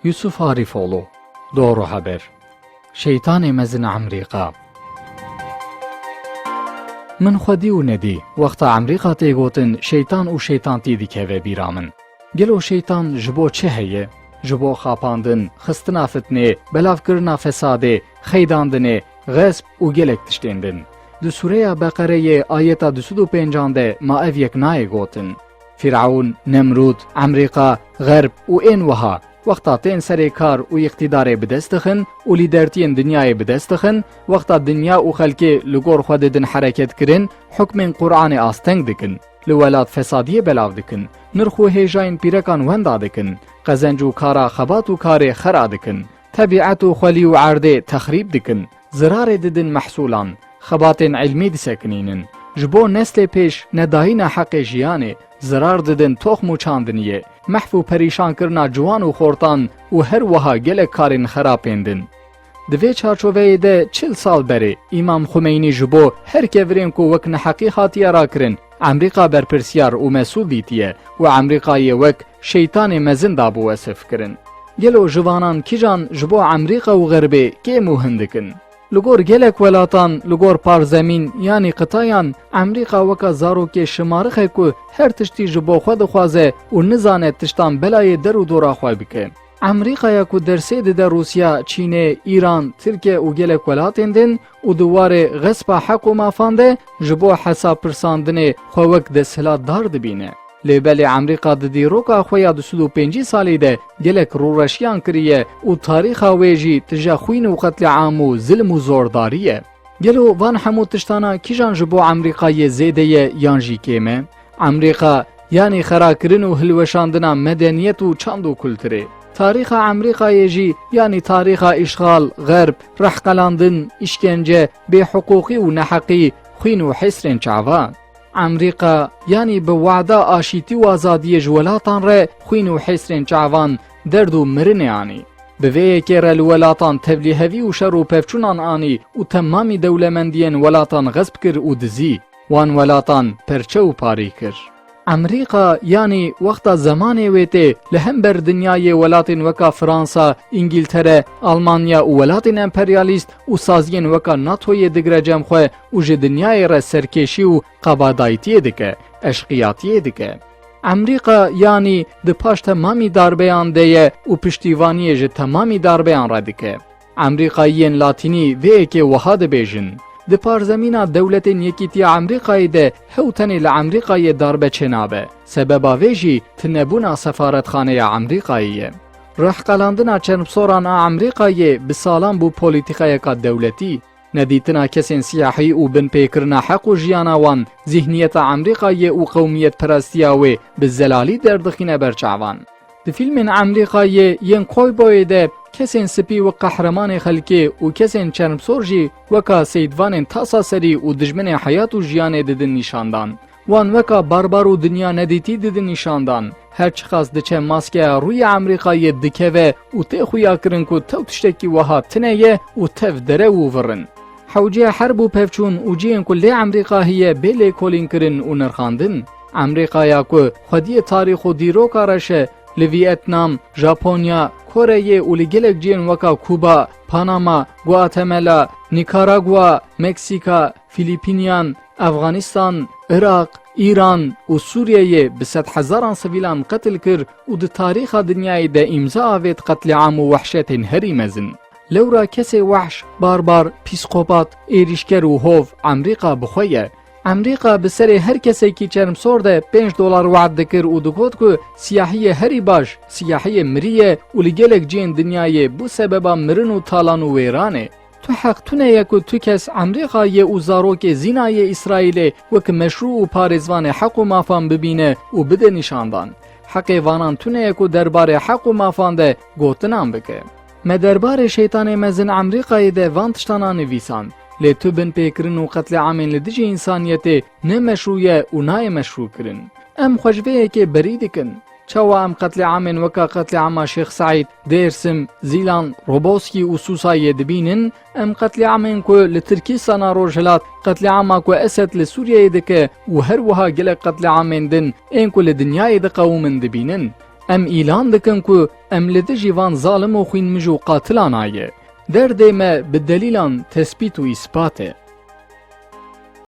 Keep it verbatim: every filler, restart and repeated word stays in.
Yusuf Arîfoğlu, Doğru Haber. Şeytanê mezin Emrîka. Min xwedî û nedî, wexta Emrîka tê gotin, şeytan û şeytantî dikeve bîra min. Gelo şeytan ji bo çi heye? Ji bo xapandin, xistina fitnê, belavkirina fesadê, xeydandinê, xesp û gelek tiştên din. Di sûreya Beqereyê ayeta du sed û pêncan de ma ev yek nayê gotin. Fîrewn, Nemrûd, Emrîka, Xerb û ên wiha, wexta tên serê kar û îqtîdarê bi dest dixin û lîdertiyên dinyayê bi dest dixin, wexta dinya û xelkê li gor xwe didin hereket kirin, hukmên Qur'anê asteng dikin. Li welat fesadiyê belav dikin. Nirx û hêjayên pîrekan wenda dikin. Qezenc û kara xebat û karê xera dikin. Tebîet û xwelî û erdê texrîb dikin. Zirarê didin mehsûlan. Xebatên ilmî disekinînin. Ji bo neslê pêş nedayîna heqê jiyanê, zirar didin toxm û çandiniyê, mehf û perîşankirina ciwan û xortan û her wiha gelek karên xerapên din. Di vê çarçoveyê de çil sal berê Îmam Xumeynî ji bo her kevirên ku wek neheqî hatiye rakirin, Emrîka berpirsiyar û mesûl dîtiye û Emrîkayê wek şeytanê mezin dabû wesif kirin. Gelo ji vanan kîjan ji bo Emrîka û Xerbê kêm û hin dikin? Li gor gelek welatan, li gor parzemîn yanî qitayan, Emrîka weka zarokê şimarixe ku her tiştî ji bo xwe dixwaze û nizane tiştan belayê der û dora xwe bike. Emrîkaya ku dersê dide Rûsya, Çînê, Îran, Tirkiye û gelek welatên din û di warê xespa heq û mafan de ji bo hesabpirsandinê xwe wek desthilatdar dibîne. Lê belê Emrîka di dîroka xwe ya du sed û pêncî salî de gelek rûreşiyan kiriye û tarîxa wê jî tije xwîn û qetlîam û zilm û zordarî ye. Gelo van hemû tiştana kîjan ji bo Emrîkayê zêde ye yan jî kêm e? Emrîka yanî xerakirin û hilweşandina medeniyet û çand û kulturê. Tarîxa Emrîkayê jî yanî tarîxa îşxal, xerb, rehqelandin, îşkence, bêhiqûqî û neheqî, xwîn û hêsrên çava. Emrîka yanî bi wada aşîtî û azadiyê ji welatan re xwîn û hêsrên çavan, derd û mirinê anî. Bi vê yekê re li welatan tevlîhevî û şer û pevçûnan anî û temamî dewlemendiyên welatan xesp kir û dizî. Wan welatan perçe û parî kir. Emrîka, yanî wexta zemanê wê tê, li hember dinyayê welatên weka Fransa, Îngîltere, Almanya û welatên emperyalîst û saziyên weka NATOyê digire cem xwe û ji dinyayê re serkêşî û qebadayîtiyê dike, eşqiyatiyê dike. Emrîka, yanî di paş temamî darbeyan de ye û piştîvaniyê ji temamî darbeyan re dike. Emrîkayiyên Latînî vê yekê wiha dibêjin, di parzemîna Dewletên Yekîtiya Emrîkayê de hew tenê li Emrîkayê darbe çênabe. Sebeba vê jî tunebûna sefaretxaneya Emrîkayê ye. Rihqelandina çermsoran a Emrîkayê bi salan bû polîtîkayeka dewletî. Nedîtina kesên siyahî û binpêkirina heq û jiyana wan, zîhniyeta Emrîkayê û qewmiyetperestiya wê bi zelalî derdixîne ber çavan. Di fîlmên Emrîkayê yên Cowboyê de kesên spî wek qehremanê xelkê û kesên çermsor jî weka seydvanên tasa serî û dijminê heyat û jiyanê didin nîşandan. Wan weka barbar û dinya nedîtî didin nîşandan. Her çiqas diçe maskeya rûyê Emrîkayê dikeve û tê xuyakirin ku tew tiştekî wiha tune ye û tev derew û vir in. Hewciya herb û pevçûn û cihên ku lê Emrîka heye bê lêkolînkirin û nirxandin. Emrîkaya ku xwediyê tarîx û dîroka reş e, li Vîetnam, Japonya, Koreyê û li gelek cihên weka Kuba, Panama, Guatemala, Nikaragua, Meksîka, Fîlîpînyan, Efxanistan, Iraq, Îran û Sûriyeyê bi sedhezaran sivîlan qetil kir û di tarîxa dinyayê de îmza avêt qetlîam û wehşetên herî mezin. Lewra kesê wehş, barbar, psîkopat, êrîşker û hov Emrîka bi xwe ye. Emrîka bi serê her kesekî çermsor de pênc dolar wad dikir û digot ku siyahiyê herî baş, siyahiyê mirî ye û li gelek cihên dinyayê bû sebeba mirin û talan û wêranê. Tu heq tune ye ku tu kes Emrîkayê û zarokê zînayê Îsraîlê wek meşrû û parêzvanê heq û mafan bibîne û bide nîşandan. Heqê vanan tune ye ku derbarê heq û mafan de gotinan bike. Me derbarê şeytanê mezin Emrîkayê de van tiştana nivîsan. Lê tu binpêkirin û qetlîamên li dijî însaniyetê ne meşrû ye û nayê meşrûkirin. Em xwe ji vê yekê berî dikin. Çawa em qetlîamên weka qetlîama Şêx Seîd, Dêrsim, Zîlan, Roboskî û Sûsayê dibînin, em qetlîamên ku li Tirkîstana Rojhilat, qetlîama ku Esed li Sûriyeyê dike û her wiha gelek qetlîamên din ên ku li dinyayê diqewimin dibînin. Em îlan dikin ku em li dijî van zalim û xwînmij û qatilan aye. Derdê me bi delîlan tespît û îspat e.